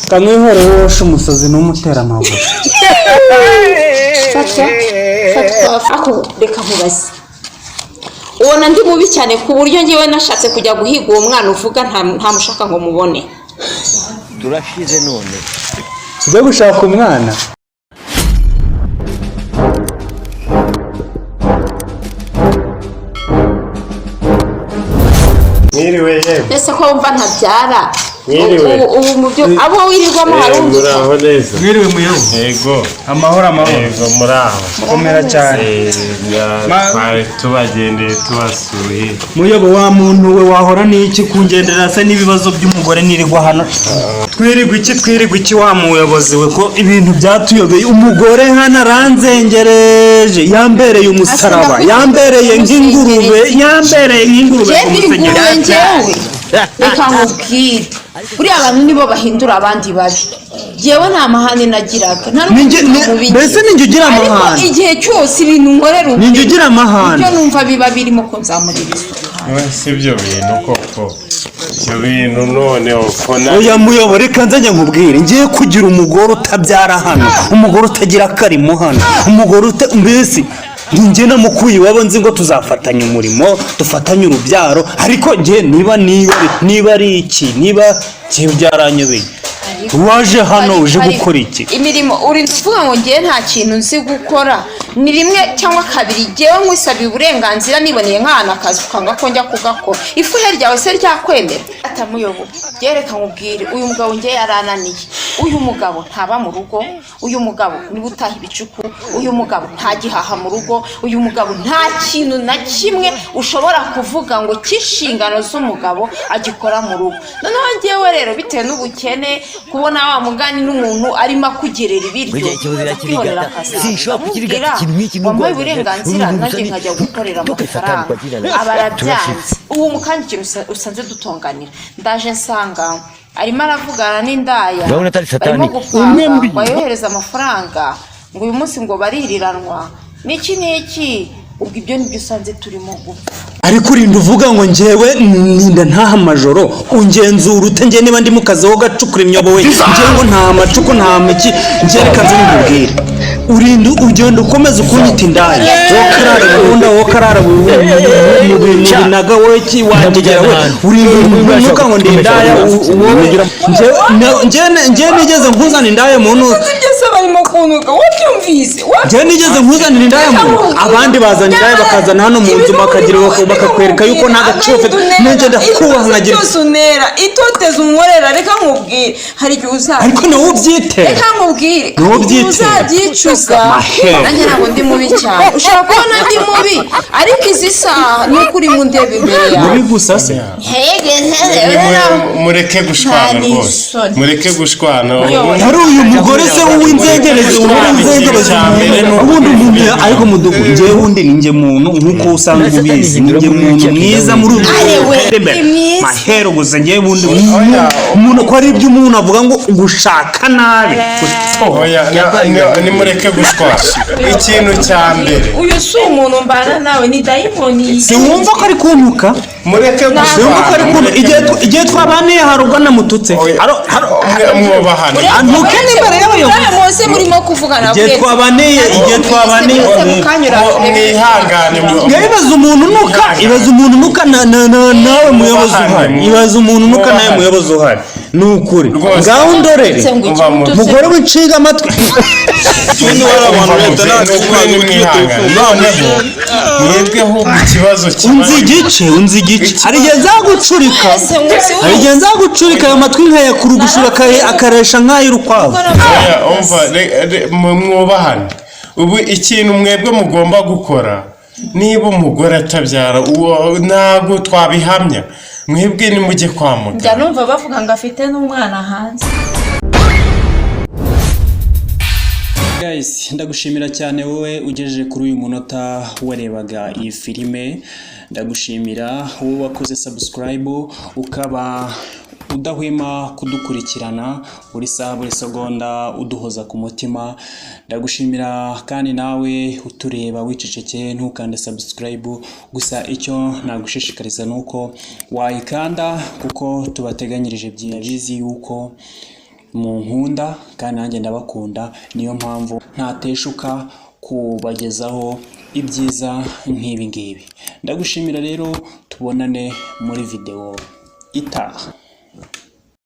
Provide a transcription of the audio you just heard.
Kamwihore woshe umusazi n'umutera amabuye. Fata fata ako, reka nkubaze. Ubona ndi mubi cyane ku buryo ngewe nashatse kujya guhiga uwo mwana uvuga ntamushaka ngo mubone? Turashize none. Tujye gushaka umwana. Mwiriwe yewe. Ese ko wumva ntabyara? Mwiriwe. Ubu mu byo abo wirirwamo hari undi? Muraho neza. Mwiriwe muyobo. Yego. Amahoro amahoro. Yego, muraho. Komera cyane. Twari tubagendeye tubasuye. Muyobo wa muntu we, wahora n'iki kungendera se n'ibibazo by'umugore nirirwa hano? Twirirwa iki, twirirwa iki wa muyobozi we, ko ibintu byatuyobeye? Umugore hano aranzengereje, yambereye umusaraba, yambereye nk'ingurube, yambereye nk'ingurube Njye ku ndi musenyeri. ingurube njyewe? Reka nkubwire, buriya abantu nibo bahindura abandi babi. Njyewe nta mahane nagiraga, nta n'umutima mubi Mbese ngira. ninjye ugira Ariko amahane? igihe cyose ibintu nkorera ubu, Ninjye ugira amahane? ibyo numva biba birimo kunzamurira isukari. Si ibyo bintu koko, ibyo bintu none uko na Oya muyobo, reka nzajya nkubwire. Ngiye kugira umugore utabyara hano, umugore utagira akarimo hano, umugore uta mbese njye namukuye iwabo nzi ngo tuzafatanya umurimo, dufatanye urubyaro, ariko njye niba ari iki, niba njye byaranyobeye. Waje hano uje gukora iki? Imirimo uri kuvuga ngo ngewe nta kintu nzi gukora, ni rimwe cyangwa kabiri ngewe nkwisabiye uburenganzira niboneye nk'ahantu akazi ukanga ko njya kugakora. Ifuhe ryawe se ryakwemera atamuyobo? Reka nkubwire, uyu mugabo ngewe yarananiye. Uyu mugabo ntaba mu rugo, uyu mugabo niwe utaha ibicuku, uyu mugabo nta gihaha mu rugo, uyu mugabo nta kintu na kimwe ushobora kuvuga ngo cy'inshingano z'umugabo agikora mu rugo. Noneho ngewe rero bitewe n'ubukene, kubona wa mugani n'umuntu arimo akugerera ibiryo, Burya ikibazo kwihorera irakirigata. akazi, Sinshobora kukirigata ndamubwira, ikintu nk'iki nubwo wampaye wagira- uburenganzira ubu nanjye gusa nkajya gukorera Toka satani amafaranga, kwa jina la- aba arabyanze. Turashize. Ubu mu kandi ikintu usanze dutonganira, ndaje nsanga arimo aravugana n'indaya, Urabona atari satani. barimo gupanga ngo ayohereze amafaranga, ngo uyu munsi ngo baririranwa n'iki n'iki. Ubwo ibyo nibyo usanze turimo gupfa. Ariko urinda uvuga ngo njyewe ninda ntaha amajoro, ungenzura ute njye niba ndi mu kazi wo gacukura imyobo we? Njyewe ngo nta macuku nta miki njye, reka nze nkubwire. Urinda ugenda ukomeza ukunyita indaya, wowe karara burunda, wowe karara mu binaga, wowe ki wangegera we, urinda unuka ngo ndi indaya wowe. Njyewe nigeze nkuzana indaya mu ntu? Byose barimo kuntuka, wabyumvise? Njyewe nigeze nkuzanira indaya mu nzu? Abandi bazana indaya bakazana hano mu nzu, bakagira bakakwereka yuko nta gaciro ufite. Nanjye ndakubaha nkagira Byose unera, itoteza unkorera, reka nkubwire, hari igihe uzaza Ariko nawe ubyitera. Reka nkubwire, Ni hari igihe ubyitera. uzabyicuza. Mahere. Nanjye ntabwo ndi mubi cyane, ushobora kubona ndi mubi, ariko izi saha ni uko urimo undeba imbere yawe. Mubi gusa se? Mureke gushwana Nta rwose. n'isoni. Mureke gushwana. Hari uyu mugore se w'inzengerezi, w'inzengerezi ubundi umuntu, ariko mudugu njyewe wundi ni njye muntu nk'uko usanzwe ubizi, ni njye muntu mwiza muri ubu. Arewe, ni mwiza. Mahero gusa njyewe wundi umuntu ko ari ibyo umuntu avuga ngo gushaka nabi. Oya, nimureke gushwana, ikintu cya mbere Uyu si umuntu mbana nawe, ni dayimoni. Si wumva ko ari kuntuka? Mureke Si wumva ko ari gushwana. kuntuka? Igihe twabaniye hari ubwo namututse? Oya. Mwubahane. Antuke n'imbere y'abayobozi. Muze murimo kuvugana. Igihe twabaniye, igihe twabaniye Mwihangane. Ibaza umuntu nuka, ibaza umuntu nuka nawe muyobozi uhari, ibaza umuntu nuka nawe muyobozi uhari, ni ukuri. Rwose. Ngaho ndorere mugore w'inshinga amatwi. Ikindi hari abantu leta ntabwo Ni ukuri nimwihangane. Noneho mwebweho ikibazo kiba Unzi igice, unzi igice. Hari igihe nzagucurika, hari igihe nzagucurika ayo matwi nkayakurugushura akaresha nk'ay'urukwavu. Oya, umva, mwubahane. Ubu ikintu mwebwe mugomba gukora, niba umugore atabyara, uwo ntabwo twabihamya, mwebwe nimujye kwa Njya muganga. numva bavuga ngo afite n'umwana hanze. Guys, ndagushimira cyane wowe ugejeje kuri uyu munota warebaga iyi filime. Ndagushimira wowe wakoze subscribe, ukaba udahwema kudukurikirana buri saha, buri segonda, uduhoza ku mutima. Ndagushimira kandi nawe utureba wicecekeye ntukande subscribe. Gusa icyo nagushishikariza ni uko wayikanda, kuko tubateganyirije byinshi. Ndabizi yuko Munkunda kandi nanjye ndabakunda, niyo mpamvu ntateshuka kubagezaho ibyiza nk'ibi ngibi. Ndagushimira rero, tubonane muri videwo itaha.